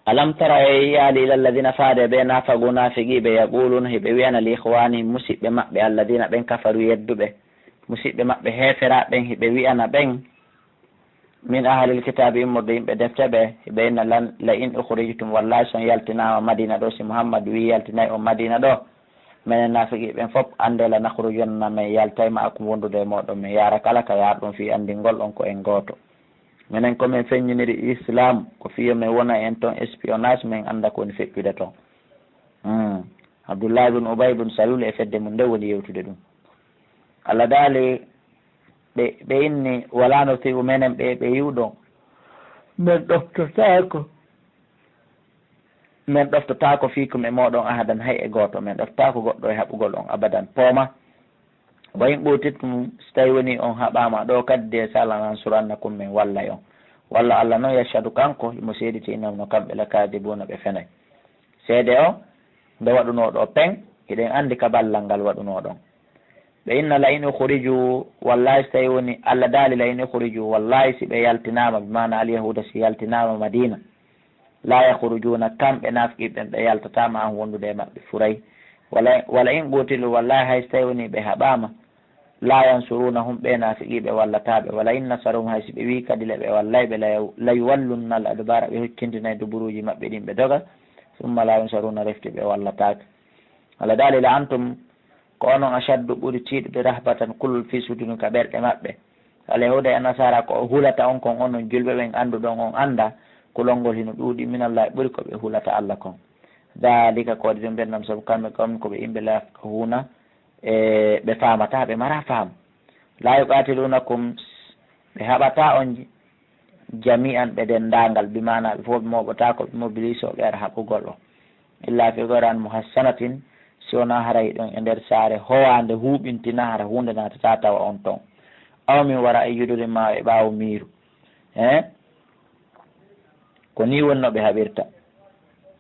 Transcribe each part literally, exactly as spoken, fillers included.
Alam tara, a yi'aali, ila alladina, faade ɓe naafaqu, naafiqiiɓe, yaquluna, hiɓe wi'ana, li ikhwanihim, musiɓɓe maɓɓe, alladina, ɓen, kafaru, yedduɓe, musiɓɓe maɓɓe heeferaaɓe ɓen, hiɓe wi'ana ɓen, min ahlil kitaabi, immorde yimɓe defte ɓe, hiɓe inna, lan, la in ukhrijtum, wallahi si on yaltinaama Madina ɗo, si Muhammad wi'i yaltinay on Madina ɗo, menen naafiqiiɓe ɓen fof, anndee, la nakhrujanna, men yaltay, ma'akum, wondude e mooɗon, men yaara kala ka yaarɗon fii anndingol on ko en gooto. Menen ko men feññiniri Islaam, ko fii yo men wona en ton espionnage, men annda ko woni feƴƴude ton. Hmm. Abdullahi bin Ubay bin Salul e fedde mun nde woni yewtude ɗum. Allah daali, ɓe, ɓe inni, wala nuti'u, menen ɓe, ɓe yi'uɗon, men ɗoftotaako. Men ɗoftotaako fiikum e mooɗon ahadan, hay e gooto. Men ɗoftotaako goɗɗo e haɓugol on abadan. Pooma. Wa in qutiltum, si tawi woni on haɓaama ɗoo kadi de, sa lanansurannakum, men wallay on. Walla Allah non, yashhadu, kanko himo seediti, innahum, no kamɓe, lakaadibuuna, ɓe fenay. Seede on, nde waɗunoo ɗoo pen, hiɗen anndi ka ballal ngal waɗunoo ɗon. Ɓe inna, la in ukhriju, wallahi si tawi woni, Allah daali, la in ukhriju, wallahi si ɓe yaltinaama, bi maana alyahuuda si yaltinaama Madiina, la yakhrujuuna, kamɓe naafiqiiɓe ɓen ɓe yaltataa, ma'ahum, wondude e maɓɓe furay. Wala, wala in qutilu, wallahi hay si tawi woni ɓe haɓaama, la yansurunahum, ɓe naafiqiiɓe wallataa ɓe. Wala in nasarahum, hay si ɓe wi'i kadi le ɓe wallay ɓe, la yaw-, la yuwallunna al adbara, ɓe huccindinay duburuuji maɓɓe ɗin ɓe doga. Summa la yunsaruna, refti ɓe wallataake. Allah daali, la antum, ko onon ashaddu ɓuri tiiɗude, rahbatan, kulol, fi sudurin, ka ɓerɗe maɓɓe. Alyahuuda e Nasaara ko o hulata on kon, onon julɓe ɓen annduɗon on annda, kulol ngol hino ɗuuɗi, minallahi, ɓuri ko ɓe hulata Allah kon. Daalika, ko waɗi ɗum, bi annahum, sabu kamɓe, qawmun, ko ɓe yimɓe, la yafqahuuna, e ɓe faamataa, ɓe maraa faamu. La yuqatilunakum, ɓe haɓataa on jami'an, ɓe denndaangal, bi maana ɓe fof ɓe mooɓotaako, ɓe mobilisoo, ɓe ara haɓugol on. Illa fi quran muhassanatin, si wonaa hara hiɗon e nder saare howaande huuɓintinaa, hara huunde naatataa tawa on ton. Aw min wara'i judurin, maa e ɓaawo miiru. He? Ko nii woni no ɓe haɓirta.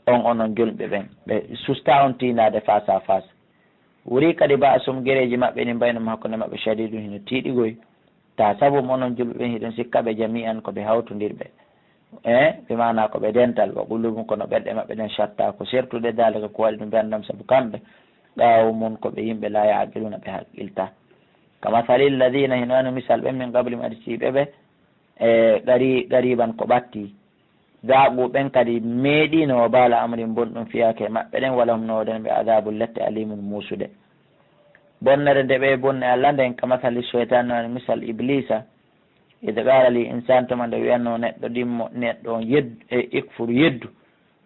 On, onon julɓe ɓen, ɓe sustaa on tiindaade face à face. Wurii kadi ba'sum, gereeji maɓɓe ɗin, baynahum, hakkunde maɓɓe, shadiidun, hino tiiɗigoy. Taa sabu mo onon julɓe ɓen hiɗon sikka ɓe jami'an ko ɓe hawtondirɓe. Eh, bi maana ko ɓe dental, wa quluubun, kono ɓerɗe maɓɓe ɗen, shattaa, ko sertuɗe, daalika, ko waɗi ɗum, bi annahum, sabu kamɓe, qawmun, ko ɓe yimɓe, laa ya'qiluuna, ɓe haqqiltaa. Ka masalil ladiina, hino wano misal ɓen, min qablihim, adii siɓe ɓe, e qari-, qariiban, ko ɓattii. Zaaquuɓe ɓen kadi meeɗiino wa baala amrihim, bonɗum fiyaake maɓɓe ɗen, wa lahum, no woodani ɓe, adaabun, lette, aliimun, muusuɗe. Bonnere nde ɓe bonni Allah nden, ka masali sheytaani, wano misal Ibliisa, id qaala lil insaani, tuma nde wi'annoo neɗɗo ɗimmo, neɗɗo on yeddu, e ikfur, yeddu,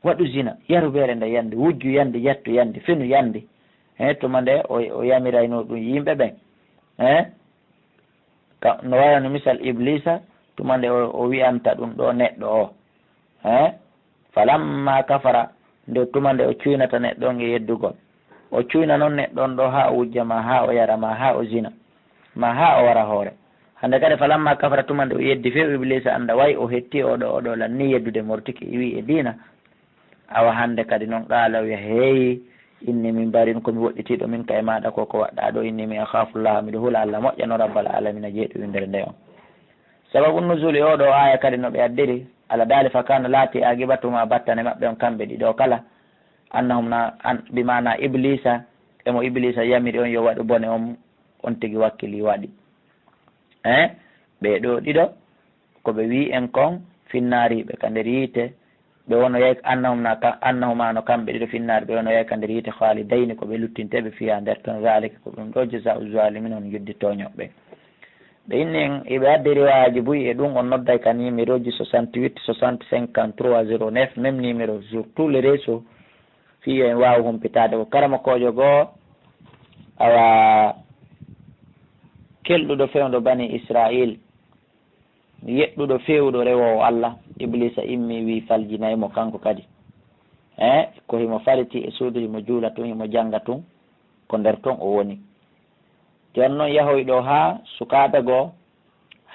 waɗu zina, yaru beere nde yande, wujju yande, yettu yande, finu yande. He, tuma nde o, o yamiraynoo ɗum yimɓe ɓen. He? Ka, no wayano misal Ibliisa, tuma nde o, o wi'anta ɗum ɗoo neɗɗo oo. Eh? Falamma kafara, nde tuma nde o cuynata neɗɗo on e yeddugol. O cuyna non neɗɗo on ɗoo haa o wujja ma, haa o yara ma, haa o zina ma, haa o wara hoore. Hande kadi, falamma kafara, tuma nde o yeddi few Ibliisa annda way o hetti oo ɗoo, oo ɗoo lannii yeddude mortike, iwii e diina. Awa hande kadi non, qaala, o wi'a, heey, inni min bari'un, ko mi woɗɗitiiɗo minka e maaɗa, ko ko waɗɗaa ɗoo, inni min akhaafullaha, miɗo hula Alla moƴƴa no, rabbal aalamiina, jeyɗo winndere nde on. Sababu nuzuuli oo ɗoo aaya kadi no ɓe addiri, Alla daali, fa kaana, laatii, aaqibatuhumaa, battane maɓɓe on kamɓe ɗiɗo kala, annahum na, an, bi maana Ibliisa, e mo Ibliisa yamiri on yo waɗu bone on, on tigi wakkilii waɗi. Eh, ɓee ɗoo ɗiɗo, ko ɓe wi'i en kon, finnaariiɓe ka nder yiite, ɓe wonoyay, annahum na ka, annahuma no kamɓe ɗiɗo finnaari, ɓe wonoyay ka nder yiite, khaalidayni, ko ɓe luttinteeɓe, fiihaa nder ton, zaalika, ko ɗum ɗoo, jazaa'u zaalimiina, hono njoddi tooñooɓe. Ɓe inni en, eɓe addi riwaayaaji buy e ɗum, on nodday ka numéro ji soixante-huit soixante cinquante-trois zéro neuf, même numéro sur tous les réseaux, fii yo en waawu humpitaade. Ko karamokoojo goo, awa, kelɗuɗo fewndo Bani Israa'iil, yeɗɗuɗo, feewuɗo, rewoowo Alla, Ibliisa immii, wi'i faljinay mo kanko kadi. Eh, ko himo falitii e suudu, himo juula tun, himo jannga tun, ko nder ton o woni. Jooni non yahoy ɗoo haa sukaaɓe goo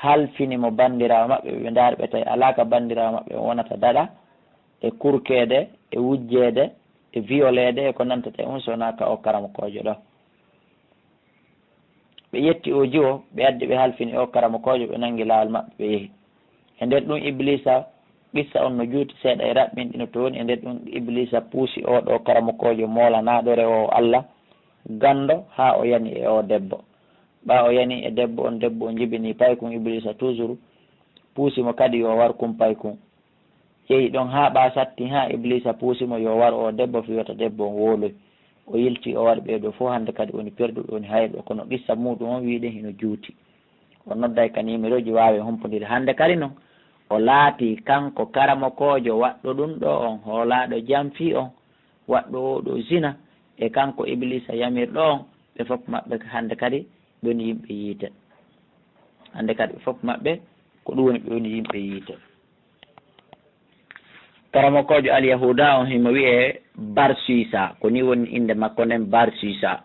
halfini mo banndiraawo maɓɓe, ɓe ndaari ɓe tawi alaa ka banndiraawo maɓɓe on wonata daɗa e kurkeede, e wujjeede, e viyoleede, e ko nantata e un, so wonaa ka oo karamokoojo ɗoo. Ɓe ƴetti oo jiwo, ɓe addi, ɓe halfini oo karamokoojo, ɓe nangi laawol maɓɓe, ɓe yehi. E nder ɗum, Ibliisa Qissa on no juuti seeɗa e raɓɓinɗino to woni e nder ɗun, Ibliisa puusi oo ɗoo karamokoojo moolanaaɗo rewoowo Alla ganndo haa o yani e oo debbo. Ɓaa o yani e debbo on, debbo on jibinii paykun, Ibliisa toujours puusi mo kadi yo war kun paykun. Yehi ɗon haa ɓaa satti, haa Ibliisa puusi mo yo war oo debbo fii wota debbo on wooloy. O yiltii, o waɗi ɓee ɗoo fow hannde kadi woni perduɗo, woni hayruɗo, kono qissa muuɗun on wi'uɗen hino juuti. O nodday ka niimerooji waawee humpondire. Hannde kadi non, o laatii kanko karamokoojo waɗɗo ɗun ɗoo on, hoolaaɗo jam fii on, waɗɗo oo ɗoo zina, e kanko Ibliisa yamirɗo on, ɓe fof maɓɓe hannde kadi ɓe woni yimɓe yiite. Hannde kadi ɓe fof maɓɓe ko ɗun woni, ɓe woni yimɓe yiite. Karamokoojo Alyahuuda on himo wi'ee Barsuisa, ko nii woni innde makko nden, Barsuisa.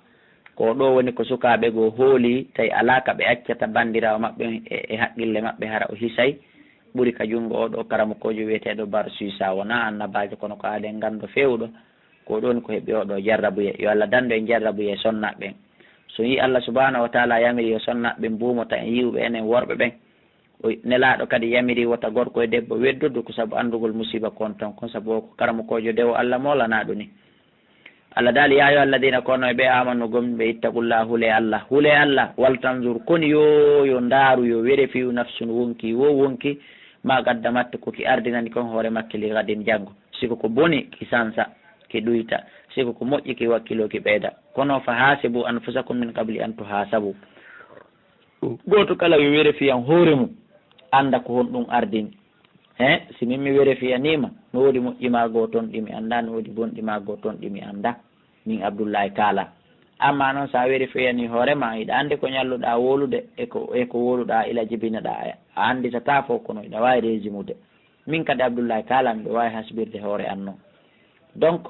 Ko ɗoo woni ko sukaaɓe goo hooli, tawi alaa ka ɓe accata banndiraawo maɓɓe on e, e haqqille maɓɓe, hara o hisay, ɓuri ka junngo oo ɗoo karamokoojo wi'eteeɗo Barsuisa. Wonaa annabaajo, kono ko aaden ganndo feewuɗo. Ko ɗoo woni ko heɓi oo ɗoo jarrabuyee. Yo Alla dandu en jarrabuyee sonnaaɓe ɓen. So yii Alla subhaanahu wa taala yamiri yo sonnaaɓe ɓen mbuumo ta en yi'uɓe enen worɓe ɓen, O Nelaaɗo kadi yamiri wota gorko e debbo weddodu, ko sabu anndugol musiiba kon ton kon, sabu o ko karamokoojo dewo Alla moolanaaɗo ni. Alla daali, "Yaa ayyuha alladina, kono e ɓe amanu gomɗinɓe, ittaqullaha, hulee Alla, hulee Alla, wal tanzur, koni yo, yo ndaaru, yo werefiyu, nafsun, wonki wo wonki, ma qaddamat, ko ki ardinani kon hoore makki, li gadin, janngo. Siko ko boni, ki sansa, ki ɗuyta. Siko ko moƴƴi, ki wakkiloo, ki ɓeyda. Kono fa hasibu anfusakum min qabli an tuhasabu." Gooto kala yo werefiyan hoore mun, annda ko honɗun ardini. He, si min mi werefiyanii ma, no woodi moƴƴi maa goo ton ɗi mi anndaa, no woodi bonɗi maa goo ton ɗi mi anndaa, min Abdullahi Kaala. Amma non, si a werefiyanii hoore maa, hiɗa anndi ko ɲalluɗaa wowlude e ko, e ko wowluɗaa ila jibinaɗaa, a anndisataa fow, kono hiɗa waawi reezimude. Min kadi Abdullahi Kaala, miɗo waawi hasbirde hoore an non. Donc,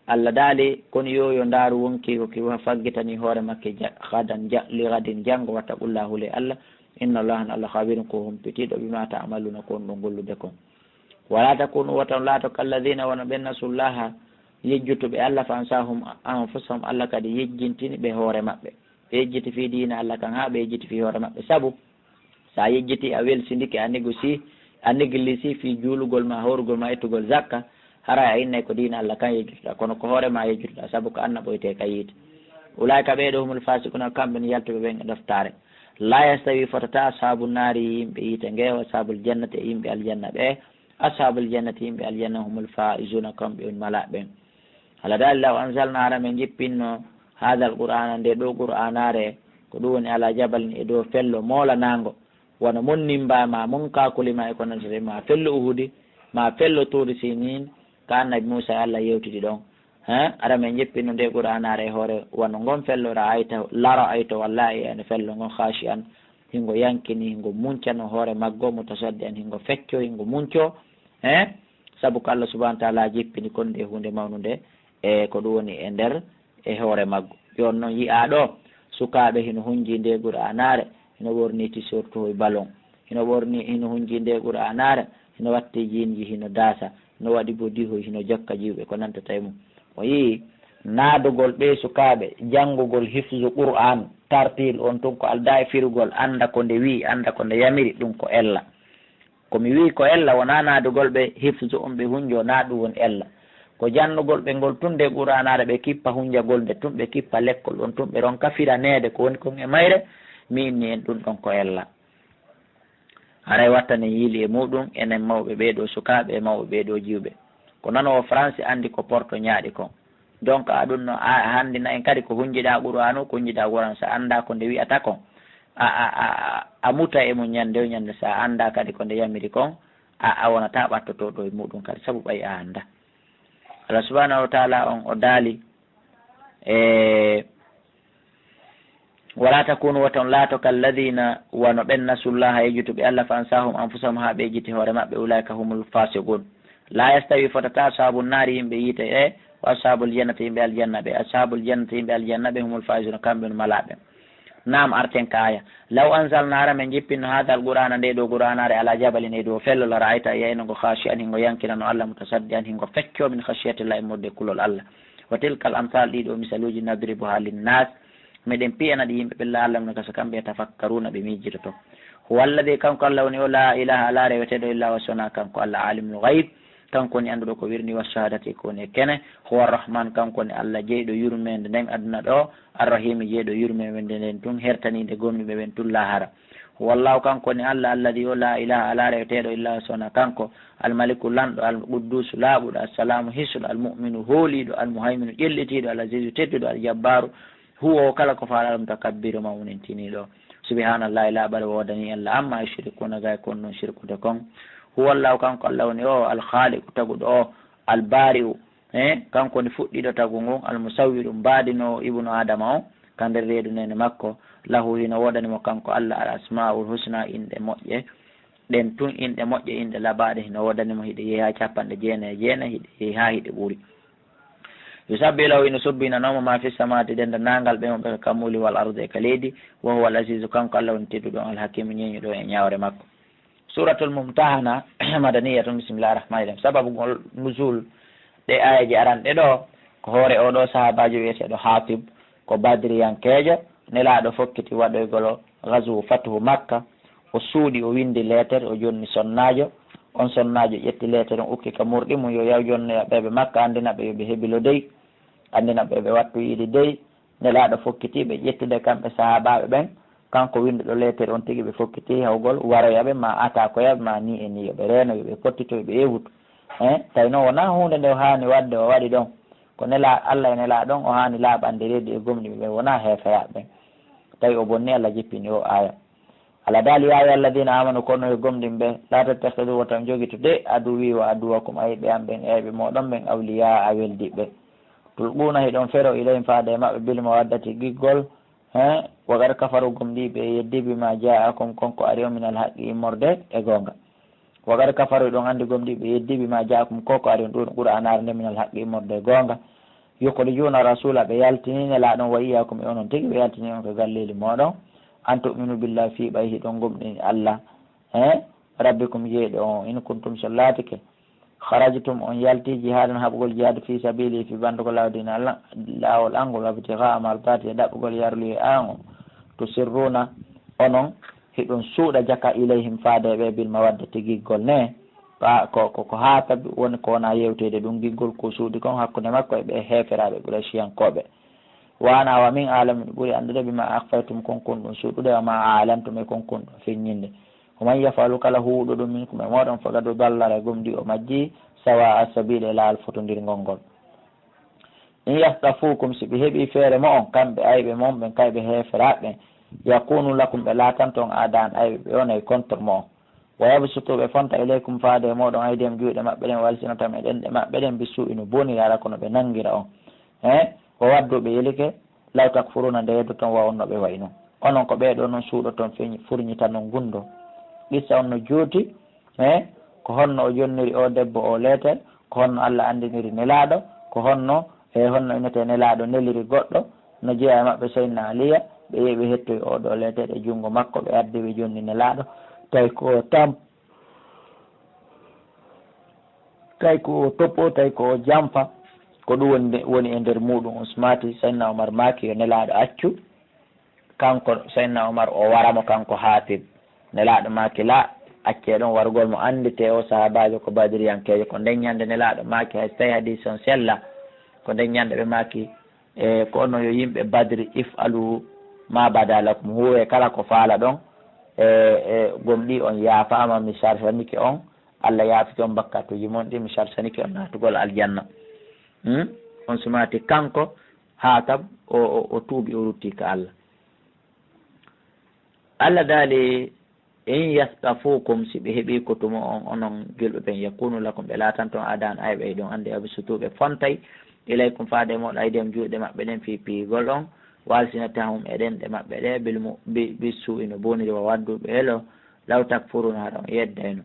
Alla daali, "Kono yo, yo ndaaru wonki ko ki wa-, faggitani hoore makki ja-, gadan ja-, li gadin, janngo, wattaqullaha, hulee Alla, inna Allaha, Alla, khabirun, ko humpitiiɗo, bima ta'maluna, ko on ɗon gollude kon. Wala takunu, wota on laato, kalladina, wano ɓen, nasullaha, yejjutuɓe Alla, fa ansahum anfusahum, Alla kadi yejjintini ɓe hoore maɓɓe." Ɓe yejjiti fii diina Alla kan, haa ɓe yejjiti fii hoore maɓɓe. Sabu, si a yejjitii, a welsindike, a négocier, a négligé fii juulugol maa, horugol maa, ittugol zakka, haray a innay ko diina Alla kan yejjutuɗaa, kono ko hoore maa yejjutuɗaa, sabu ko annaɓoytee ka yiite. Ulaa'ika, ɓee ɗoo, humul faasiquna, kamɓe woni yaltuɓe ɓen e ɗoftaare. Laa yastawii, fotataa, ashaabu naari, yimɓe yiite ngee, wa ashaabul jannati, e yimɓe aljanna ɓee. Ashaabul jannati, yimɓe aljanna, humul faa'izuna, kamɓe woni malaaɓe ɓen. Alla daali, "Law anzalna, hara men jippinno, haadal qur'aana, ndee ɗoo qur'aanaare, ko ɗun woni, ala jabalin, e dow fello moolanaango, wano mun nimba ma, mun kaakuli ma, e ko nantata e ma, fello Uhudi, ma fello Tuuri Siniin, ka annabi Muusaa e Alla yewtidi ɗon. He, hara men jippinno ndee qur'aanaare e hoore wano ngon fello, ra'ayta, la ra'ayta, wallaahi, ene fello ngon, khaashi'an, hingo yankini, hingo muncano hoore maggo, mutasaddi'an, hingo fecco, hingo munco." He, sabu ko Alla subhaanahu wa ta'aala jippini kon ndee huunde mawnunde, e ko ɗun woni e nder, e hoore maggo. Yo on non yi'aa ɗoo, sukaaɓe hino hunjii ndee qur'aanaare, hino ɓornii t-shirt e ballon, hino ɓornii, hino hunjii ndee qur'aanaare, hino watti jiinji, hino daasa, hino waɗi bodihoy, hino jokka jiwɓe, ko nantata e mun. O yi'i naadugol ɓee sukaaɓe, janngugol hifzu Qur'aan, tartiil on tun ko aldaa e firugol, annda ko nde wi'i, annda ko nde yamiri, ɗun ko ella. Ko mi wi'i ko ella, wonaa naadugol ɓe hifzu on ɓe hunjoo, naa ɗun woni ella. Ko jannugol ɓe ngol tun ndee qur'aanaare, ɓe kippa hunjagol nde tun, ɓe kippa lekkol on tun, ɓe ronka firaneede ko woni kon e mayre, mi inni en ɗun ɗon ko ella. Haray wattanen yiili e muuɗun, enen mawɓe ɓee ɗoo sukaaɓe e mawɓe ɓee ɗoo jiwɓe. Ko nanoowo Faransi anndi ko Porto ɲaaɗi kon. Donc, a ɗun no a, a hanndina en kadi ko hunjiɗaa Qur'aanu, ko hunjiɗaa Qur'aanu, so a anndaa ko nde wi'ata kon. A, a, a, a, a muta e mun ɲannde yo ɲannde, so a anndaa kadi ko nde yamiri kon, a, a wonataa ɓattotooɗo e muuɗun kadi, sabu ɓay a anndaa. Allah subhanahu wa ta'ala on o daali, e, "Wala takunu, wata on laato, kalladina, wano ɓen, nasullaha, yejjutuɓe Allah, fa ansahum anfusahum, haa ɓe yejjiti hoore maɓɓe, ulaika humul fasiqun." La yastawi, fotata, ashabun nari, yimɓe yiite ɓe, wa ashabul jannati, yimɓe aljanna ɓe. Ashabul jannati, yimɓe aljanna ɓe, humul faizuna, kamɓe on malaaɓe. Naam, arten ka aya. Law anzalna, hara men jippinno, hadha alqur'ana, nde ɗo qur'anare, ala jabalin, e dow fello, la ra'ayta, a yiyayno ngo, khashi'an, hingo yankinano Allah, mutasaddian, hingo fecco, min khashiyatillahi, e modde kulol Allah. Wa tilkal amsal, ɗiɗo misaluuji, nadribuha linnas, meɗen piyana ɗi yimɓe ɓen, la'allahum, no gasa kamɓe, yatafakkaruna, ɓe miijitoto. Huwa alladhi, kanko Alla woni o, laa ilaaha, alaa reweteeɗo illa huwa, si wonaa kanko Alla, aalimul ghayb, kanko woni annduɗo ko wirnii, wa shahadati, ko woni e kene. Huwa arrahman, kanko woni Alla jeyɗo yurmeende nden aduna ɗoo, arrahimi, jeyɗo yurmeende nden tun, hertaniinde gomɗinɓe ɓen tun laahara. Huwa Allahu, kanko woni Alla, alladhi, o, laa ilaaha, alaa reweteeɗo illa huwa, si wonaa kanko, almaliku, lanɗo, alqudduusu, laaɓuɗo, assalaamu, hisuɗo, almu'minu, hooliiɗo, almuhayminu, ƴellitiiɗo, alaziizu, tedduɗo, aljabbaaru, huwa, o, kala ko faalaa ɗon, mutakabbiru, mawnintiniiɗo. Subhaanallahi, laaɓal woodanii Alla, amma yushrikuuna, ga e ko on ɗon shirkude kon. Huwa Allahu, kanko Alla woni o, alkhaaliqu, taguɗo o, albaari'u, eh, kanko woni fuɗɗiiɗo tagu ngun, almusawwiru, mbaadinoowo ibnu Aadama on ka nder reedu neene makko. Lahu, hino woodani mo kanko Alla, al asmaa'ul husna, inɗe moƴƴe. Ɗen tun inɗe moƴƴe, inɗe laɓaaɗe, hino woodani mo, hiɗe yehi haa capanɗe jeenayi e jeenayi, hiɗe yehi haa hiɗe ɓuri. Yusabbihu lahu, hino subbinanoo mo, maa fi samawaati, denndaangal ɓe mo ɓe ka kammuuli, wal ardi, e ka leydi. Wa huwa al aziizu, kanko Alla woni tedduɗo on, al hakiimu, ñeeñuɗo e ñaawre makko. Suuratul Mumtahana, madaniyatun, bismillahir rahmaanir rahiim. Sababu ngol nuzul ɗe aayeeje aranɗe ɗoo, ko hoore oo ɗoo sahaabaajo wi'eteeɗo Haatib, ko badriyankeejo, Nelaaɗo fokkiti waɗoygol ghazwu fatuhu Makka, o suuɗi, o winndi leetere, o jonni sonnaajo. On sonnaajo ƴetti leetere on, ukki ka murɗi mun, yo yaw jonnoya ɓeɓe Makka, anndina ɓe yo ɓe hebilo dey, anndina ɓe yo ɓe wattu yiɗi dey. Nelaaɗo fokkiti ɓe ƴettude kamɓe sahaabaaɓe ɓen, kanko winnduɗo leetere on tigi, ɓe fokkiti hawgol waroya ɓe, maa atakoya ɓe, maa nii e nii, yo ɓe reeno, yo ɓe pottito, yo ɓe ewutu. Eh, tawi non wonaa huunde nde o haani waɗde, o waɗi ɗon. Ko Nela-, Alla e Nelaaɗo on o haani laaɓande reedu e gomɗinɓe ɓen, wonaa heeferyaaɓe ɓen. Tawi o bonni, Alla jippini oo aaya. Alla daali, "Yaa ayyuhal ladiina aamanu, ko onon yo gomɗinɓe, laa tattakhiduu, wota on jogitu de, aduwwii wa aduwwakum, ayɓe am ɓen e ayɓe mooɗon ɓen, awliyaa, weldiɓɓe. Tulquuna, hiɗon fero, ilayhim, faade e maɓɓe, bil mawaddati, giggol, he, wa qad kafaruu, gomɗii ɓe, yeddii, bimaa jaa'akum, kon ko ari on, minal haqqi, immorde e goonga." Wa qad kafaruu, hiɗon anndi gomɗii ɓe, yeddii, bimaa jaa'akum, ko ko ari on, ɗun Qur'aanaare nden, minal haqqi, immorde e goonga. Yukhrijuuna rasuula, ɓe yaltinii Nelaaɗo on, wa iyyaakum, e onon tigi ɓe yaltinii on ka galleeli mooɗon, an tu'minuu billaahi, fii ɓay hiɗon gomɗini Alla, he, rabbikum, jeyɗo on, in kuntum, si on laatike, kharajtum, on yaltii, jihaadan, haɓugol jihaadu, fii sabiilii, fii ɓanndugol laawol diina Alla, laawol an ngol, wabtighaa'a mardaati, e ɗaɓɓugol yarluyee an on, tusirruuna, onon hiɗon suuɗa jaka, ilayhim, faade e ɓe, bil mawaddati, giggol ne, Ka-, ko, ko, ko Haatab woni ko wona yewteede ɗum, giggol ko suuɗi kon hakkunde makko e ɓee heeferaaɓe Qurayshiyankooɓe. Wa ana, wa min, a'lamu, mi ɓuri anndude, bimaa akhfaytum, kon kon ɗum suuɗude, wa maa a'lantum, e kon kon ɗum feññinde. Wa man yaf'al, kala huuwɗo ɗum, minkum, e mooɗon, faqad dalla, gomɗii o majjii, sawaa'a sabiili, e laawol fotondirngol ngol. In yasqafukum, si ɓe heɓii feere mo'on, kamɓe ayɓe mon ɓen, kayɓe heeferaaɓe ɓen, yakunu lakum, ɓe laatanto on, a'da'an, ayɓe ɓe wonay contre mo'on. Wa yabsutu, ɓe fonta, ilaykum, faade e mooɗon, aydiyahum, juuɗe maɓɓe ɗen, wa alsinatahum, e ɗenɗe maɓɓe ɗen, bisuu'i, no boniri, hara ko no ɓe nangira on. He, wa waddu, ɓe yelike, law takfuruuna, nde yeddoton, wa on no ɓe wayi non. Onon ko ɓee ɗoo non suuɗoton, feñ-, furñitanon gunndoo. Qissa on no juuti, he, ko honno o jonniri oo debbo oo leeter, ko honno Alla anndiniri Nelaaɗo, ko honno, e honno innetee Nelaaɗo neliri goɗɗo, no jeyaa e maɓɓe Seydina Aliya, ɓe yehi ɓe hettoyi oo ɗoo leeter e junngo makko, ɓe addi ɓe jonni Nelaaɗo, tawi ko o tamp-, tawi ko o toppoo, tawi ko o jamfa, ko ɗum woni nde, woni e nder muuɗum. On sumaati, Seydina Omar maaki, yo Nelaaɗo accu, kanko Seydina Omar, o wara mo, kanko Haatib. Nelaaɗo maaki, "La, accee ɗon warugol mo, annditee oo sahaabaajo ko badiriyankeejo." Ko nden ñannde Nelaaɗo maaki, hay so tawii hadiis on sella, ko nden ñannde ɓe maaki, e, ko onon yo yimɓe Badri, if'alu ma bada lakum, huuwee kala ko faalaɗon, e, e, gomɗii on yaafaama, mi sarsanike on, Alla yaafike on bakkatuuji mon ɗin, mi sarsanike on naatugol aljanna. Hmm? On sumaati kanko, Haatab, o, o, o tuubi, o rutti ka Alla. Alla daali, "In yasqafukum, si ɓe heɓii kotu mo'on, onon julɓe ɓen, yakunu lakum, ɓe laatanto on, a'da'an, ayɓe, hiɗon anndi, wa yabsutu, ɓe fontay, ilaykum, faade e mooɗon, aydiyahum, juuɗe maɓɓe ɗen, fii piyugol on, wa alsinatahum, e ɗenɗe maɓɓe ɗe, bil mu-, bi-, bissuu'i, no boniri, wa waddu, ɓe elo, law takfuruuna, hara on yeddayno."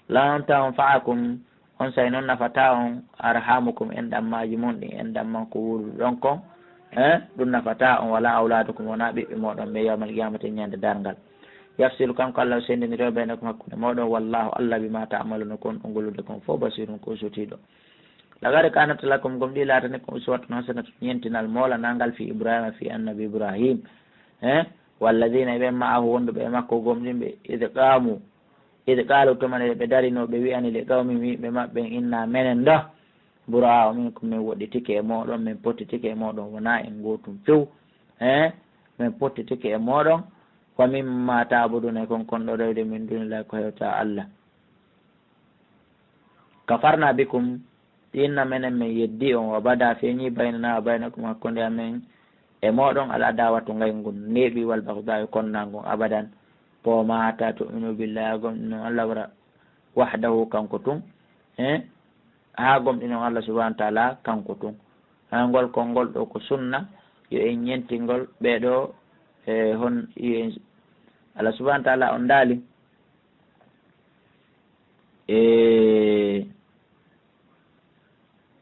Lan tanfa'akum, onsay non nafataa on, arhamukum, enɗammaaji mon ɗin, enɗamman ko wuuruɗon kon, eh, ɗum nafataa on, wala awlaadukum, wonaa ɓiɓɓe mooɗon, ɓe yawmal qiyamati, ñande darngal. Yafsilu, kanko Alla, o senndiniroo, baynakum, hakkunde mooɗon, wallahu, Alla, bima ta'maluna, ko on ɗon gollude kon fof, basirun, ko o suutiiɗo. Laqad kanat lakum, gomɗii laatani kon, uswatun hasanatun, ñentinal moolanangal, fi Ibrahima, fi annabi Ibrahim, eh, Walladina e ɓen ma'ahu wonduɓe e makko gomɗinɓe, id qaamu, id qaalu tuma nde ɓe darinoo ɓe wi'ani li qawmihim yimɓe maɓɓe, inna menen da, buraa'u minkum men woɗɗitike e mooɗon, men pottitike e mooɗon, wonaa en gootum few, eh, men pottitike e mooɗon, wa mimma ta'buduna e kon kon ɗo rewde min dunillahi ko hewta Allah. Kafarna bikum, ɗinna menen men yeddi on, wa bada feeñi baynana wa baynakum hakkunde amen e mooɗon al adawatu ngayngu neeɓi wal baghda'u konnangu abadan, poma hatta tu'minu billahi gomɗinon Allah wara wahdahu kanko tun, eh, haa gomɗinon Allah subhanahu wa ta'ala kanko tun. Haa ngol konngol ɗo ko sunna, yo en ñentingol ɓee ɗo, eh, hon, yo en, Allah subhanahu wa ta'ala on daali, E,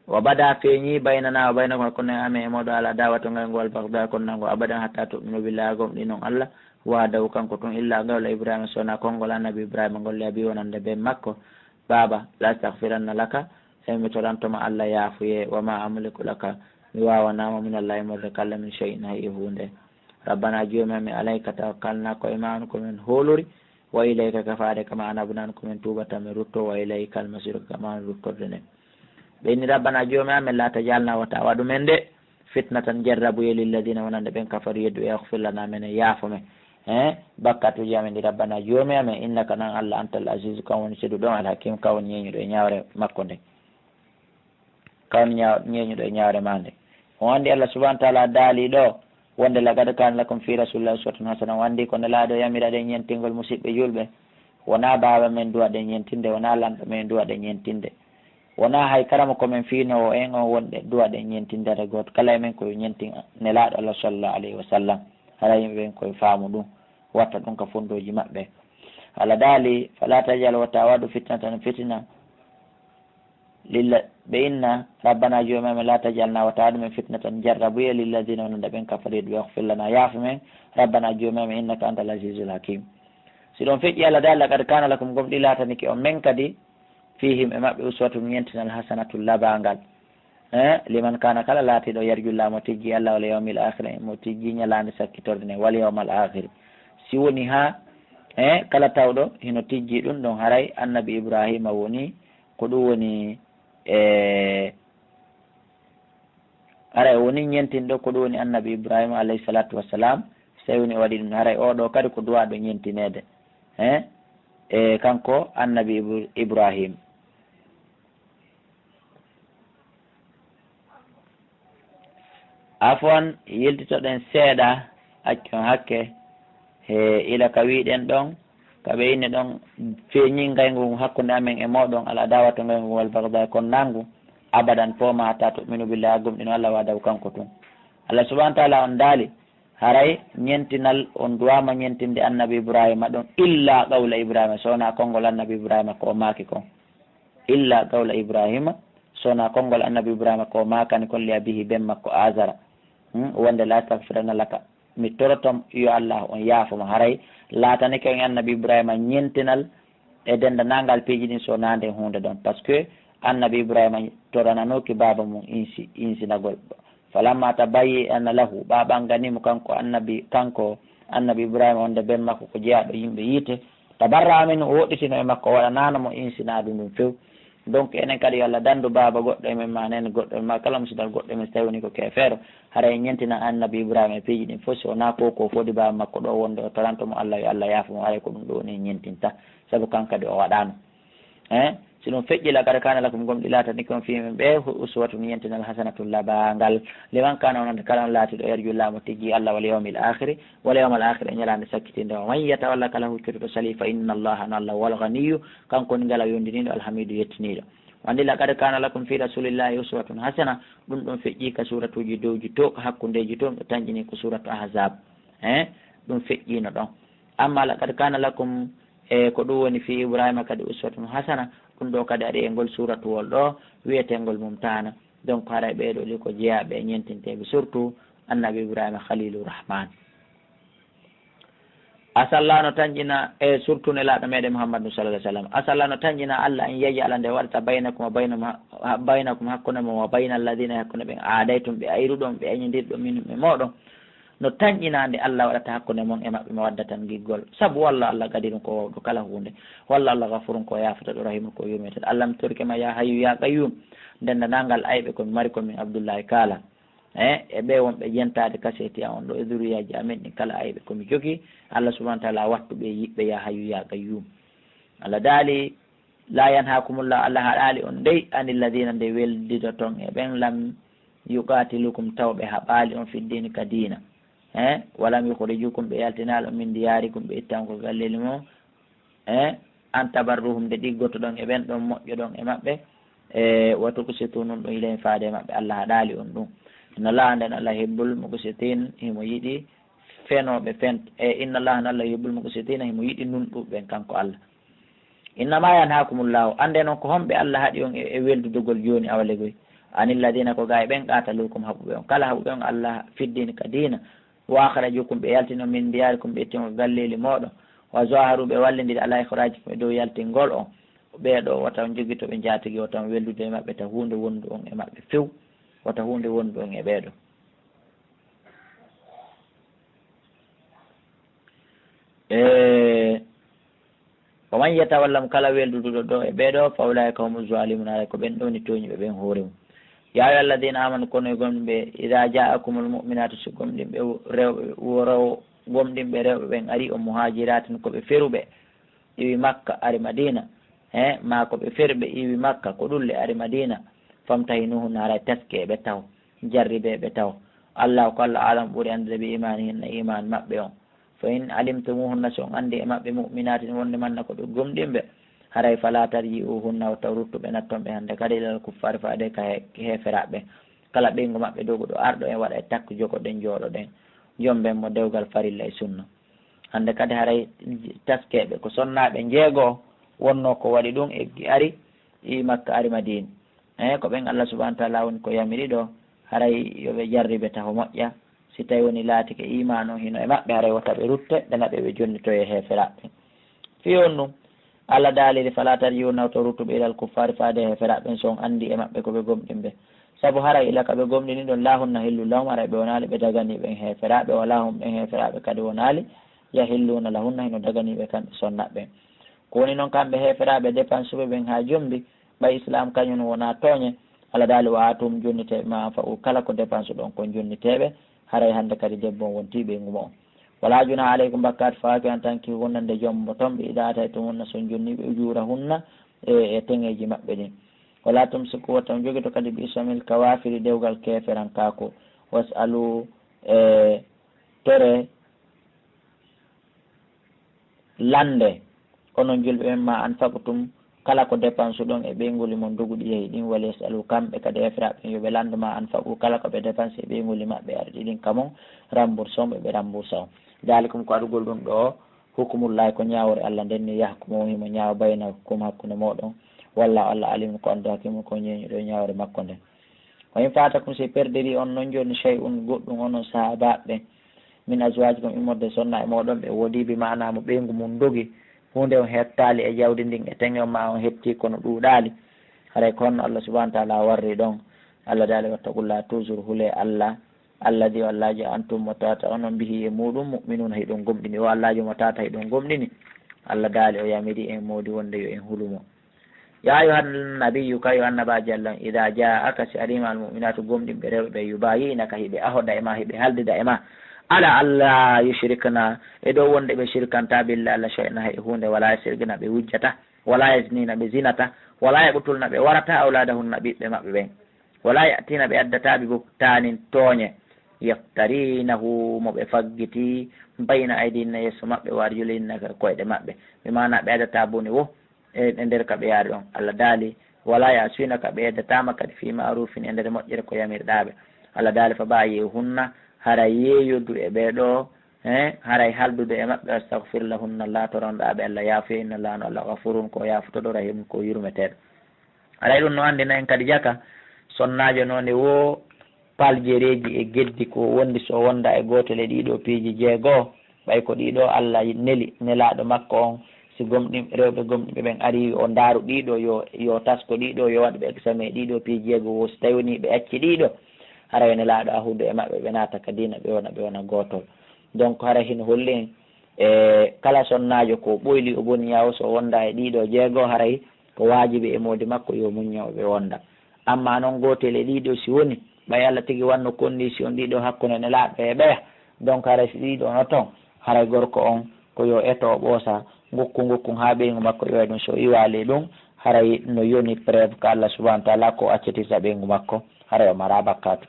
wa bada feeñi baynana wa baynakum hakkunde amen e mooɗon al adawatu ngayngu wal bagda konnangu abadan hatta tu'minu billahi gomɗinon Allah wahdahu kanko tun illa qawla Ibrahima sona konngol annabi Ibrahima ngol li abi wonande ben makko baaba la astaghfiranna laka e mi torantoma Allah yaafuye wa ma amliku laka mi wawanama min Allahi morre kalla min shay'in hay e huunde. Rabbana joomi amen alayka tawakkalna ko e ma on ko men hoolori. Wa ilayka ka faade kama anabnan ko men tuubata men rutto wa ilayka almasiru ko kama an ruttorde nden. Ɓe inni rabbana joomi amen la tajalna wata waɗu men de fitnatan jarrabuye lilladina wonande ɓen kafaru yeddu e yaghfir lana men e yaafo men. He bakkatuji amen ɗi rabbana joomi amen innaka nan Allah antal azizu kan woni seduɗo on alhakim kan woni ñeñuɗo e ñawre makko nden. Kan ña-, ñeeñuɗo e ñaawre maa nde. On anndi Allah subhanahu wa ta'ala daali ɗo wonde, "Laqad kana lakum fi rasulillahi uswatun hasana." On anndi ko Nelaaɗo yamiraɗen ñentingol musiɓɓe julɓe. Wonaa baaba men duwaɗen ñentinde, wonaa lanɗo men duwaɗen ñentinde. Wonaa hay karamoko men fiinoowo en on wonde duwaɗen ñentinde hara gooto. Kala e men ko yo ñentin Nelaaɗo Allah sallallahu alayhi wa sallam. Hara yimɓe ɓen koye faamu ɗum, watta ɗum ka fondooji maɓɓe. Allah daali, "Fala tajal, wata waɗu fitnatan fitina." Lilla-, ɓe inna, "Rabbana joomi amen, la tajalna, wata waɗu men fitnatan jarrabuye, lilladina wonande ɓen kafariɗo ɓe, waghfir lana, yaafu men, Rabbana joomi amen, innaka antal azizul hakim." Si ɗon feƴƴi Allah daali, "Laqad kana lakum," gomɗi laatanike on men kadi, "fihim," e maɓɓe, "uswatun," ñentinal, "hasanatun," labangal. Eh, "liman kana," kala laatiɗo, "yarju," mo tijji Allah, "wal yawmil akhir," mo tijji ñalaande sakkitorde nden, "wal yawmal akhir." Si woni ha, eh, kala tawɗo hino tijji ɗum ɗon, haray annabi Ibrahima woni Ko ɗum woni, e, haray o woni ñentinɗo, ko ɗum woni annabi Ibrahima alayhi salatu wassalam, si tawi woni o waɗi ɗum, haray oo ɗoo kadi ko duwaaɗo ñentineede, he, e, kanko annabi Ibr-, Ibrahim. Afwan, yiltitoɗen seeɗa, accon hakke, he ila ka wi'ɗen ɗon, ka ɓe inni ɗon, feeñi ngayngu ngu hakkunde amen e mooɗon, al adawatu ngayngu ngu wal bagda e konnaangu, abadan fo ma hatta tu'minu billahi, a gomɗino Allah wahdahu kanko tun. Allah subhanahu wa ta'ala on daali, haray ñentinal on duwaama ñentinde annabi Ibrahima ɗon, illa qawla Ibrahima, so wonaa konngol annabi Ibrahima ko o maaki kon. Illa qawla Ibrahima, so wonaa konngol annabi Ibrahima ko o maakani kon li abihi ben makko Azara. Hmm, wonde la astaghfiranna laka, mi toroto yo Allah on yaafo mo. Haray laatanike on annabi Ibrahima ñentinal e denndanangal piiji ɗin so wonaa nden huunde ɗon. Parce que annabi Ibrahima torananoki baaba mum insi-, insinagol. Falamma tabayyana lahu, ɓaa ɓanngani mo kanko annabi, kanko annabi Ibrahima wonde ben makko ko jeyaaɗo yimɓe yiite, tabarra'a minhu, o woɗɗitino e makko, o waɗanaano mo insinaadu ndun few. Donc, enen kadi yo Allah danndu baaba goɗɗo e men, maa neene goɗɗo e men, maa kala musidal goɗɗo e men, si tawi woni ko keefeero, haray en ñentina annabi Ibrahima e piiji ɗin fof, si wonaa ko, ko fodi baaba makko ɗo wonde o toranto mo Allah, yo Allah yaafo mo, haray ko ɗum ɗo woni en ñentinta, sabu kan kadi o waɗaano. Eh, si ɗum feƴƴi, laqad kana lakum, gomɗi laatanike on fii men ɓe, uswatun, ñentinal, hasanatun, labangal, liman kana, wonande kala on laatiɗo, yarju, laamu tijji Allah, wal yawmil akhiri, wal yawmal akhiri, e ñalaande sakkitinde. Wa man yatawalla, kala huccoto to sali, fa inna Allah, no Allah, wal ghaniyyu, kanko woni ngala yondiniiɗo, al hamidu, yettiniiɗo. Wandi, laqad kana lakum fi rasulillahi uswatun hasana, ɗum ɗon feƴƴi ka suuratuuji dowji to, hakkundeeji to, ɓe tanƴini ko suuratu Ahzab. Eh, ɗum feƴƴino ɗon. Amma laqad kana lakum, e ko ɗum woni fi Ibrahima kadi uswatun hasana, ɗum ɗo kadi ari e ngol suuratuwol ɗo wi'etengol Mumtahana. Donc, haray ɓee ɗoo ɗi ko jeyaaɓe e ñentinteeɓe, surtout annabi Ibrahima Khalilu Rahman. Asalla no tanƴina e surtout Nelaaɗo meɗen Muhammadu sallallahu alaihi wasallam. Asalla no tanƴina Allah an yaj'ala nde waɗata baynakum wa bayna ma-, ha-, baynakum hakkunde mon wa bayna alladhina hakkunde ɓen aadaytum ɓe ayruɗon ɓe añindirɗon minhum e mooɗon. No tanƴinaande Allah waɗata hakkunde mon e maɓɓe, ma wadda tan giggol. Sabu wallah Allah qadirun ko wawɗo kala huunde. Wallah Allah gafurun ko yaafotoɗo, rahimun ko yurmeteɗo. Allah mi torike ma ya hayyu ya qayyum. Ndendanangal ayɓe ko mi mari ko min Abdullahi Kaala. E, e ɓe wonɓe jentaade kaseti an on ɗo e zuriyaaji amen ɗin kala ayɓe ko mi jogii. Allah subhanahu wa ta'ala wattu ɓe yiɓɓe ya hayyu ya qayyum. Allah daali, لا ينهاكم الله, Allah haɗaali on dey, عن الذين, nde weldidoton e ɓen, لم يقاتلوكم, taw ɓe haɓaali on, في الدين, ka diina. Eh, ولم يخرجوكم, ɓe yaltinaali on, من دياركم, ɓe ittaama ko galleeli mon. Eh, أن تبروهم, nde ɗiggotoɗon e ɓen ɗon, moƴƴoɗon e maɓɓe. Eh, وتقسطوا, nunɗon إليهم, faade e maɓɓe. Allah haɗaali on ɗum. إن الله, nden Allah, يحب المقسطين, himo yiɗi fenooɓe fent-, e إن الله, nden Allah, يحب المقسطين, himo yiɗi nunɗuɓe ɓen, kanko Allah. إنما ينهاكم الله, anndee non ko honɓe Allah haɗi on e, e weldugol jooni, awa legoy, عن الذين, ko gaa e ɓen, قاتلوكم, haɓuɓe on. Kala haɓuɓe on Allah في الدين, ka diina, وأخرجوكم, ɓe yaltini on, من دياركم, ɓe itti on ka galleeli mooɗon, وظاهروا, ɓe wallindiri, على إخراجكم, e dow yaltingol on. Ɓee ɗoo, wota on jogito ɓe njaatigi, wota on weldude e maɓɓe, ta huunde wondu on e maɓɓe few, wota huunde wondu on e ɓee ɗoo. E, ومن يتولهم, kala welduɗo ɗoo e ɓee ɗoo, فأولئك هم الظالمون, haray ko ɓen ɗoo woni tooñuɓe ɓen hoore mum. يا أيها الذين آمنوا, kono e gomɗinɓe, إذا جاءكم المؤمنات, si gomɗinɓe rewɓe, wo rew-, gomɗinɓe rewɓe ɓen arii on, مهاجرات, ko ɓe feruɓe, iwi Makka, ari Madiina, he, maa ko ɓe feruɓe, iwi Makka, ko ɗulle, ari Madiina, فامتحنوهن, haray taskee ɓe taho, jarribee ɓe taho. الله, ko Allah, أعلم, ɓuri anndude, بإيمانهن, iimaan maɓɓe on. فإن علمتموهن, si on anndii e maɓɓe, مؤمنات, wonde manna ko ɓe gomɗinɓe, haray فلا ترجعوهن, wota on ruttu ɓe, natton ɓe hannde kadi, إلى الكفار, faade ka he-, heeferaaɓe. Kala ɓeyngu maɓɓe doguɗo arɗo, en waɗa e takko, jogoɗen, jooɗoɗen, jomben mo dewgal farilla e sunna. Hannde kadi haray taskeeɓe ko sonnaaɓe njeego wonnoo ko waɗi ɗum, eggi ari, iwi Makka, ari Madiina. Eh, ko ɓen Allah subhanahu wa ta'ala woni ko yamiri ɗoo, haray yo ɓe jarribe taho moƴƴa. Si tawi woni laatike iimaan on hino e maɓɓe, haray wota ɓe rutte, ɓe naɓe ɓe jonnitoyee heeferaaɓe. Fii honɗun? Allah daaliri, فلا ترجعوهن, wota on ruttu ɓe, إلى الكفار, faade heeferaaɓe ɓen, si on anndii e maɓɓe ko ɓe gomɗinɓe. Sabu haray ila ka ɓe gomɗini ɗon, لا هن حل لهم, haray ɓe wonaali ɓe daganii ɓen heeferaaɓe, ولا هم, ɓen heeferaaɓe kadi wonaali, يحلون لهن, hino daganii ɓe kamɓe sonnaaɓe ɓen. Ko woni non kamɓe heeferaaɓe depansuɓe ɓen haa jombi, ɓay Islaam kañun wonaa tooñe, Allah daali, وآتوهم, jonnitee ɓe, ما أنفقوا, kala ko depansuɗon kon, jonnitee ɓe, haray hannde kadi debbo on wontii ɓeyngu mo'on. ولا جناح عليكم, bakkaatu fawaaki on, أن تنكحوهن, nde jomboton ɓe, إذا آتيتموهن, si on jonnii ɓe, أجورهن, e, e teŋeeji maɓɓe ɗin. ولا تمسكوا, wota on jogito kadi, بعصم الكوافر, dewgal keeferankaaku. واسألوا, e, toree, lanndee, onon julɓe ɓen, ما أنفقتم, kala ko depansuɗon e ɓeynguuli mon doguɗi yahi ɗin, وليسألوا, kamɓe kadi heeferaaɓe ɓen yo ɓe lanndu, ما أنفقوا, kala ko ɓe depansi e ɓeynguuli maɓɓe arɗi ɗin ka mon, رمبورسهم, ɓe ɓe rambuusa on. ذلكم, ko aɗugol ɗum ɗoo, حكم الله, ko ñaawoore Allah nden ni, يحكم, himo ñaawa, بينكم, hakkunde mooɗon. والله, Allah, عليم, ko annduɗo, حكيم, ko ñeeñuɗo e ñaawoore makko nden. وإن فاتكم, si perdirii on non jooni, شيء, goɗɗum, onon sahaabaaɓe ɓen, من أزواجكم, immorde e sonnaaɓe mooɗon ɓe woodii, بمعنى mo ɓeyngu mun dogi, huunde on hettaali e jawdi ndin e teŋe on, maa on hettii kono ɗuuɗaali, haray ko honno Allah subhanahu wa ta'ala warri ɗon? Allah daali, واتقوا الله, toujours hulee Allah, الذي, o Allaajo, أنتم, mo tawata onon, به, e muuɗum, مؤمنون, hiɗon gomɗini. O Allaajo mo tawata hiɗon gomɗini, Allah daali o yamiri en, moodi wonde yo en hulu mo. يا أيها النبي, kayo annabaajo Allah on, إذا جاءك, si arii ma, المؤمنات, gomɗinɓe rewɓe ɓen, يبايعنك, hiɓe ahoda e ma, hiɓe haldida e ma, على أن لا يشركن, e dow wonde ɓe shirkantaa, بالله, Allah, شيئا, hay huunde, ولا يسرقن, ɓe wujjataa, ولا يزنين, ɓe zinataa, ولا يقتلن, ɓe warataa, أولادهن, ɓiɓɓe maɓɓe ɓen, ولا يأتين, ɓe addataa, ببهتان, tooñe, يفترينه, mo ɓe faggitii, بين أيديهن, yeeso maɓɓe, وأرجلهن, ka koyɗe maɓɓe, بمعنى ɓe addataa bone woo e, e nder ka ɓe yaari ɗon. Allah daali, ولا يعصينك, ɓe eddataama kadi, في معروف, e nder moƴƴere ko yamirɗaa ɓe. Allah daali, فبايعهن, haray yeeyodu e ɓee ɗoo, eh, haray haldude e maɓɓe, واستغفر لهن الله, toronɗaa ɓe Allah yaafuyee, إن الله, no Allah, غفور, ko yaafotoɗo, رحيم, ko yurmeteeɗo. Haray ɗum no anndina en kadi jaka, sonnaajo no nde woo paljereeji e geddi ko wondi so wonda e gootel e ɗii ɗoo piiji jeego, ɓay ko ɗii ɗoo Allah neli Nelaaɗo makko on, si gomɗin-, rewɓe gomɗinɓe ɓen arii, o ndaaru ɗii ɗoo, yo, yo tasko ɗii ɗoo, yo waɗ ɓe examen e ɗii ɗoo piiji jeego woo, si tawi wonii ɓe acci ɗii ɗoo, haray Nelaaɗo ahudu e maɓɓe, ɓe naata ka diina, ɓe wona, ɓe wona gootol. Donc, haray hino holli en, e kala sonnaajo ko ɓoyli o boni ñaawo, so wonda e ɗiɗo jeego, haray ko waajibi e moodi makko yo muñño ɓe wonda. Amma non gootel e ɗiɗo si woni, ɓay Alla tigi wanno condition ɗiɗo hakkunde Nelaaɗo e ɓeya, donc haray si ɗiɗo no ton, haray gorko on ko yo eto o ɓoosa, ngokku, ngokku haa ɓeyngu makko iwa ɗum. So iwaali ɗum, haray no yoni preuve ka Alla subhanahu wa taala ko accitirta ɓeyngu makko, haray o mara bakkaatu.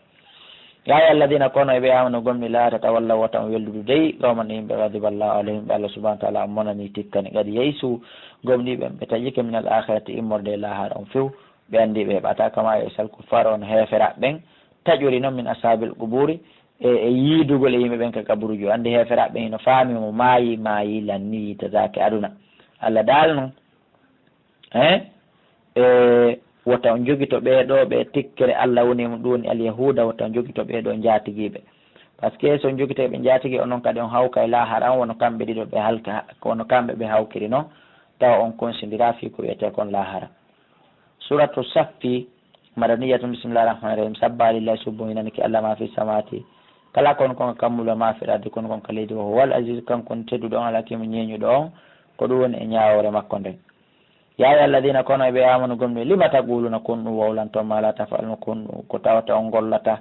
يا أيها الذين, kono e ɓe amanu gomɗi, لا تتولوا, wota on welludu dey, قوما, yimɓe, غضب الله عليهم, ɓe Alla subhanahu wa taala on monani tikkani, قد يئسوا, gomɗii ɓen ɓe taƴike, من الآخرة, immorde e laahara on few, ɓe anndi ɓe heɓataa, كما يئس الكفار, wano heeferaaɓe ɓen taƴori non, من أصحاب القبور, e, e yiidugol e yimɓe ɓen ka kaburuuji. O anndi heeferaaɓe ɓen hino faami mo maayi, maayi, lanni, yiitataake aduna. Alla daal non, eh, e, wota on jogito ɓee ɗoo, ɓe tikkere Alla woni e mun, ɗum woni alyahuuda, wota on jogito ɓee ɗoo njaatigiiɓe. Parce que so on jogitike ɓe njaatigi, onon kadi on hawkay laahara on, wano kamɓe ɗiɗo ɓe halka, ko wano kamɓe ɓe hawkiri non, tawa on konsindiraa fii ko wi'etee kon laahara. Suratu Saffi, madaniyatun, bismillahir rahmanir rahim. Sabbaha lillahi, subbo hinani ki Alla, ma fi samawati, kala kon kon ka kammuuli, ma fil ardi, kon kon ka leydi. Wa huwal azizu, kanko woni tedduɗo on, al hakimu, ñeeñuɗo on, ko ɗum woni e ñaawoore makko nden. Ya ayyuhal ladina, kono e ɓe amanu gomɗi, lima taquluna, kon ɗum wowlanton, ma la taf'aluna, kon ɗum ko tawata on gollata,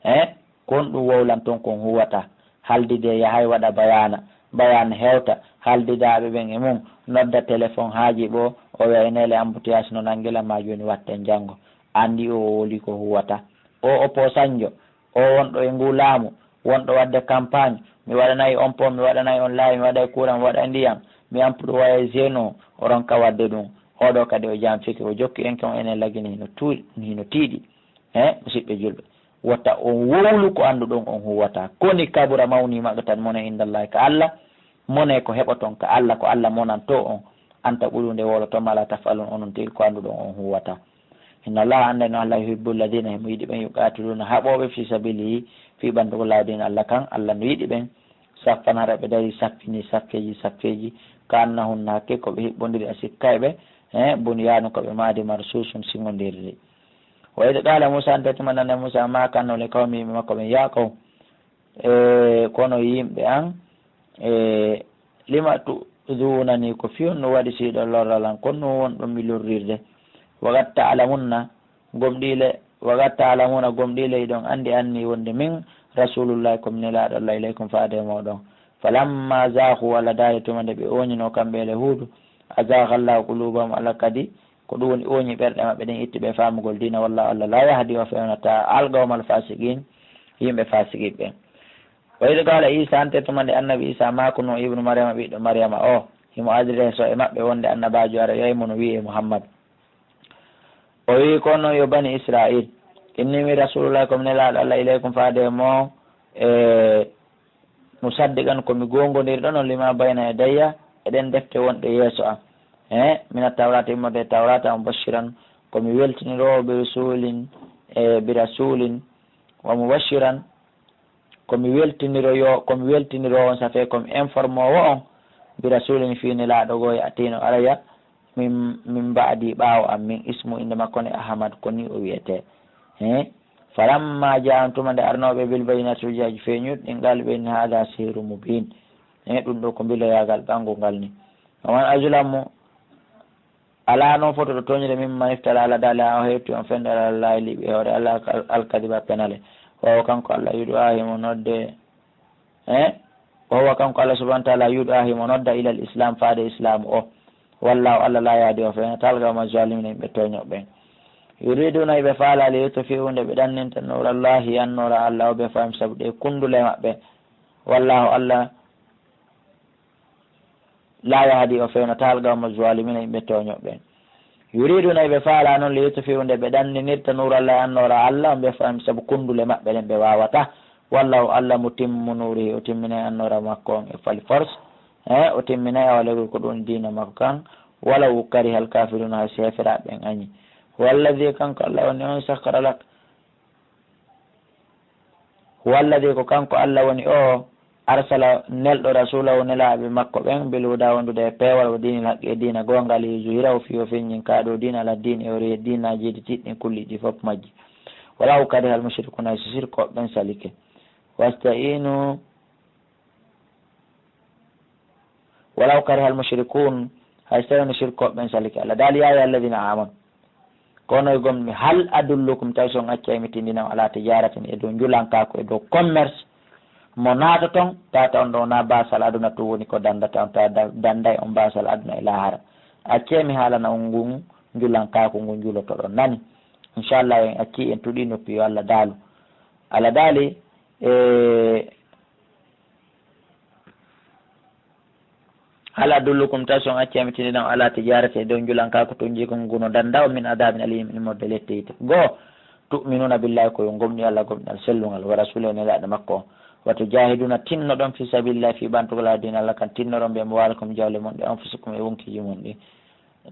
eh? Kon ɗum wowlanton kon huwata. Haldide yahay waɗa bayaana, bayaana hewta, haldidaaɓe ɓen e mun, nodda telefon haaji ɓoo, o wi'a e neele embouteillage no nangi lan, maa jooni watten janngo. Anndi o wowli ko huwata. O opposant-jo, o wonɗo e nguu laamu, wonɗo waɗde campagne, mi waɗanay on pont, mi waɗanay on laawi, mi waɗay courant, mi waɗay ndiyam, mi employé jeune o, o ronka waɗde ɗum. Oo ɗoo kadi o janfike, o jokki en kon enen lagine hino tuu-, hino tiiɗi. Eh, musiɓɓe julɓe, wota on wowlu ko annduɗon on huwata. Koni kabura, mawnii, maqtan, mone, indallahi, ka Alla, mone ko heɓoton ka Alla, ko Alla monantoo on. An taqulu, nde wowloton, ma la taf'alun, onon tigi ko annduɗon on huwata. Inna Allaha, annde no Alla, yuhibbu alladina, himo yiɗi ɓen, yuqatiluna, haɓooɓe, fi sabilihi, fii ɓantugol laawi diina Alla kan. Alla no yiɗi ɓen. Saffan, hara ɓe darii saffini, saffeeji, saffeeji, ka annahunna, hakke ko ɓe hiɓɓondiri, a sikkay ɓe, eh, bunyaanun, ko ɓe maadi, marsuusun, siŋondiriri. Wa id qala Musa, ante tuma nde Musa maakanno li qawmi, yimɓe makko ɓen, ya qawm, e, kono yimɓe an, e, lima tu'dhunani, ko fii honɗun waɗi si hiɗon lorra lan, ko honɗun wonɗon mi lorrirde? Wa qad ta'lamunna, gomɗii le, wa qad ta'lamuna, gomɗii le hiɗon anndi anni wonde min Rasulullahi, ko mi Nelaaɗo Alla, ilaykum, faade e mooɗon. Falamma zaaghu, Alla daali tuma nde ɓe ooñinoo kamɓe e Yahuudu, azaaga Allahu qulubahum, Alla kadi ko ɗum woni ooñi ɓerɗe maɓɓe ɗen, itti ɓe faamugol diina. Wallahu, Alla, la yahdi, o fewnataa, al qawmal fasiqin, yimɓe faasiqiiɓe ɓen. Wa id qala Isa, ante tuma nde Annabi Isa maakunoo, ibnu Maryama, ɓiɗɗo Maryama o, himo adresse e maɓɓe wonde annabaajo aroyay mo no wi'ee Muhammad. O wi'i, kono yo bani Israil, inni min Rasulullah, ko mi Nelaaɗo Alla, ilaykum, faade e mon, e musaddiqan, ko mi goongondirɗo non, lima bayna yadayya, e ɗen defte wonɗe yeeso am. He, mina tawrata, immorde e tawrata, wa mubashiran, ko mi weltiniroowo, bi rasulin, e bi rasulin, wa mubashiran, ko mi weltiniroyo, ko mi weltiniroowo on, ça fait ko mi informoowo on, bi rasulin, fii Nelaaɗo goo, ya'tii no araya, min, min ba'di, ɓaawo am, min ismu, innde makko ne Ahmad, ko nii o wi'etee. He? Falamma ja'ahum, tuma nde arnoo ɓe, bil bayyinati, hujjaaji feeñuɗi ɗin, qaalu ɓe inni, haadha sihrun mubiin. He, ɗum ɗoo ko mbiloyaagal ɓanngungal ni. Wa man azlamu, alaa non fotooɗo tooñude, mimman iftara, Alla daali, haa o hewti on fende, ala Llaahi, liɓi e hoore Alla, al-, alkadiba, penale. Wa huwa, kanko Alla, yud'a, himo nodde, eh? Wa huwa, kanko Alla subhanahu wa ta'ala, yud'a, himo nodda, ilal islam, faade islaamu o. Wallahu, Alla, la yahdi, o fewnataa, al qawma zalimin, yimɓe tooñooɓe ɓen. Yuriduna, hiɓe faalaa, li yutfi'u, nde ɓe ɗanninta, nuura Llaahi, annoora Alla o, bi afwaahihim, sabu ɗee kundule maɓɓe. Wallahu, Alla, la yahdi, o fewnataa, al qawma zalimin, yimɓe tooñooɓe ɓen. Yuriduna, hiɓe faalaa non, li yutfi'u, nde ɓe ɗanninirta, nuura Llaahi, annoora Alla, bi afwaahihim, sabu kundule maɓɓe ɗen ɓe waawataa. Wallahu, Alla, mutimmu nuurihi, o timminay annoora makko on, e fali force, eh, o timminay awa lagol ko ɗum diina makko kan, walaw karihal kafiruna, hay si heeferaaɓe ɓen añi. Huwa alladhi, kanko Alla woni on, sakhkhara lak-, Huwa alladhi, ko kanko Alla woni o, arsala, nelɗo, rasulahu, nelaaɓe makko ɓen, bil huda, wondude e peewal, wa diinil haqqi, e diina goonga, li yuzhirahu, fii o feññin kaa ɗoo diina, ala diini, e hoore diinaaji hedditiiɗi ɗin, kulli, ɗi fof majji. Walaw karihal mushrikun, hay so sirkooɓe ɓen salike. Wasta'inu, walaw karihal mushrikun, hay so tawino sirkooɓe ɓen salike. Allah daali, "Ya ayyuhal ladhina amanu." Kono e gomɗi, "Hal adullukum, tawi so on accay mi tindina on, ala tijaratin, e dow njulankaaku, e dow commerce, mo naatoton, tawata on ɗon wonaa baasal aduna tun woni ko dandata on, tawa da-, danday on baasal aduna e laahara. Accee mi haalana on ngun njulankaaku ngun njulotoɗon." Nani? Inchallah, en accii, en tuɗii noppi, yo Allah daalu. Allah daali, e, "Hal adullukum, tawi so on accii mi tindina on, ala tijaratin, e dow njulankaaku tunjiikum ngun no danda on, min adabin alim, immorde lette yiite. Goo, tu'minuna billahi, ko yo on gomɗi Allah gomɗinal sellungal, wa rasuli, e nelaaɗo makko on, wa tujahiduna, tinnoɗon, fi sabilillahi, fii ɓantugol Allah diina Allah kan, tinnoɗon bi amwalikum, jawle mon ɗe, anfusikum, e wonkiiji mon ɗi.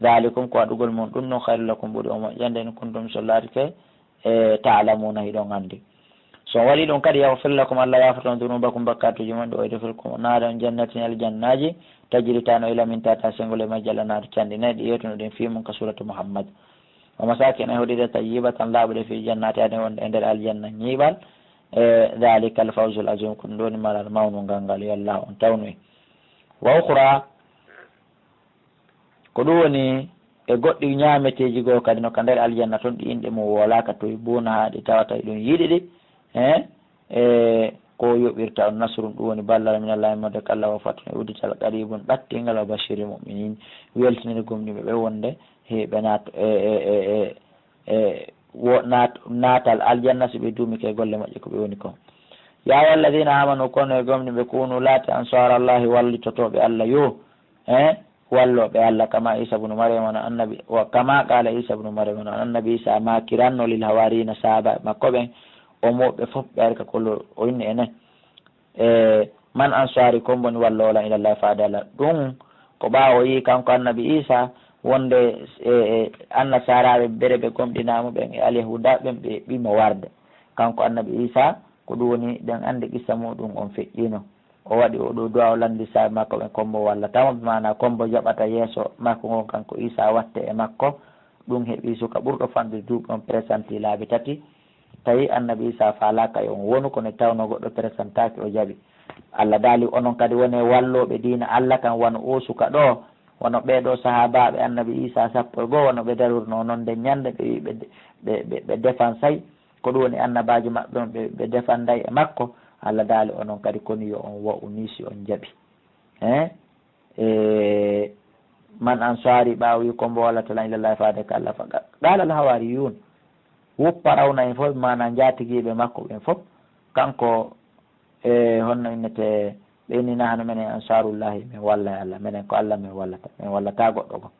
Dalikum, ko waɗugol mon ɗun ɗon, khairul lakum, ɓuri on moƴƴande, in kuntum, so laatike, e ta'lamuna, hiɗon anndi. So on waɗii ɗun kadi, yaghfir lakum, Allah yaafoto on, dhunubakum, bakkatuuji mon ɗi, wa yudkhilkum, o naada on, jannatin, aljannaaji, tajri, tawata no ila min tahtiha, sengol e majji, al anhaaru, canɗi nay, ɗi yewtunoɗen fii mun ka suuratu Muhammad. Wa masakin, e hoɗirde, tayyibatan, laaɓuɗe, fi jannati adnin, wonde e nder aljanna ñiiɓal. E, dhalikal fawzul azim, ko ɗun ɗon woni malal mawnu ngal ngal, yo Allah on tawnu en. Wa ukhra, ko ɗun woni e goɗɗi ñaameteeji goo kadi no ka nder aljanna ton, ɗi inɗe mun wowlaaka, tuhibbunaha, ɗi tawata hiɗon yiɗi ɗi, eh, e ko yoɓirta on, nasrun, ɗun woni ballal, minallahi, immorde ka Allah, wa fathun, e uddital, qaribun, ɓattingal, wa bashiril mu'minin, weltinir gomɗinɓe ɓen wonde he ɓe naat-, e, e, e, e, e, wo-, naat-, naatal aljanna si ɓe duumike e golle moƴƴe ko ɓe woni kon. Ya ayyuhal ladhina amanu, kono e gomɗinɓe, kunu, laate, ansarallahi, wallitotooɓe Allah yo, eh, wallooɓe Allah, kama Isa ibnu Maryam, wano annabi, wa kama qala Isa ibnu Maryam, wano annabi Isa maakiranno, lil hawariyina, sahaabaaɓe makko ɓen, o mo ɓe fof ɓe ari ka kolo, o inni enen, e, "Man ansari, ko hombo woni walloowo lan, ilallahi, faade Allah?" Ɗun ko ɓaawo o yi'i kanko annabi Isa wonde, e, e, annasaaraaɓe ɓen ɓe gomɗinaa mo ɓen e alyahuudaaɓe ɓen ɓe eɓɓii mo warde. Kanko annabi Isa, ko ɗun woni, ɗen anndi qissa muɗum on feƴƴiino. O waɗi oo ɗoo du'a, o lanndii sahaabaaɓe makko ɓen ko hombo wallata mo, bi maanaa ko hombo jaɓata yeeso makko ngon kanko Isa watte e makko. Ɗun heɓi suka ɓurɗo fanɗude duuɓi on, peresantii laabi tati. Tawi annabi Isa faalaaka yo on wonu, kono tawnoo goɗɗo peresantaaki, o jaɓi. Allah daali, onon kadi wonee wallooɓe diina Allah kan, wano oo suka ɗoo, wano ɓee ɗoo sahaabaaɓe annabi Isa sappo e go'o, wano ɓe darirnoo non nden ñannde, ɓe wi'i ɓe, ɓe, ɓe, ɓe defansay. Ko ɗun woni annabaajo maɓɓe on, ɓe, ɓe defanday e makko. Allah daali onon kadi, koni yo on wa'u nii si on jaɓi. Eh? E, "Man ansari", ɓaawo wi'i, "Ko hombo wallata lan, ilallahi", faade ka Allah? Fa qa-, qala al hawariyun, wuppa rawna en fof, maanaa njaatigiiɓe makko ɓen fof. Kanko, e, honno innete, ɓe inni, "Nahnu, menen, ansarullahi, men wallay Allah, menen ko Allah men wallata, men wallataa goɗɗo goo."